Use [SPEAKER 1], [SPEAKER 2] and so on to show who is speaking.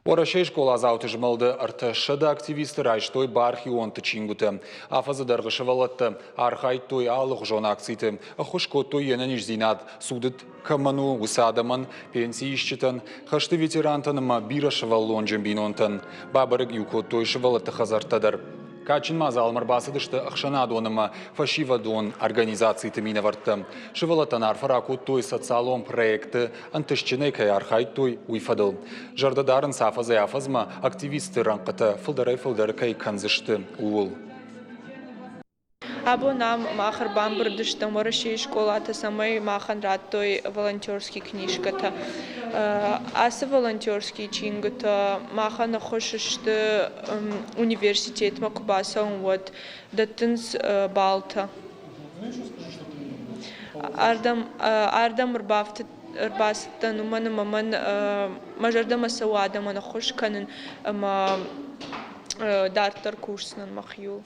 [SPEAKER 1] Уӕрӕсейы скъоладзауты змӕлды 300 активисты райстой бархионты чингуытӕ. Афӕдзы дӕргъы сывӕллӕттӕ архайдтой алыгъуызон акциты, ӕххуыс кодтой йе нӕниздзинад цудыд кӕмӕн у, уыцы адӕмӕн, пенсиисджытӕн, хӕсты ветерантӕн ӕмӕ бирӕсывӕллонджын бинонтӕн. Бабӕрӕг-иу кодтой сывӕллӕтты хӕдзӕрттӕ дӕр. Кадджын мадзалмӕ ӕрбацыдысты ӕхсӕнадон ӕмӕ фӕсивӕдон организациты минӕвӕрттӕ. Сывӕллӕттӕн арфӕ ракодтой социалон проекты ӕнтыстджынӕй кӕй архайдтой, уый фӕдыл. Зӕрдӕ дарынц афӕдзӕй-афӕдзмӕ активистты рӕнхъытӕ фылдӕрӕй-фылдӕр кӕй кӕндзысты, ууыл.
[SPEAKER 2] Абон ам мах ӕрбамбырд стӕм Уӕрӕсейы скъолаты, цӕмӕй махӕн радтой волонтерский книжкӕтӕ. Ацы волонтерские чингуытӕ махӕн ӕххуыс сты университетмӕ куы бацӕуӕм, уӕд дӕттынц баллтӕ. Ардӕм, ардӕм ӕрбацыдтӕн, уымӕн ӕмӕ мӕн мӕ зӕрдӕмӕ цӕуы адӕмӕн ӕххуыс кӕнын ӕмӕ дарддӕр кусдзынӕн мӕхиуыл.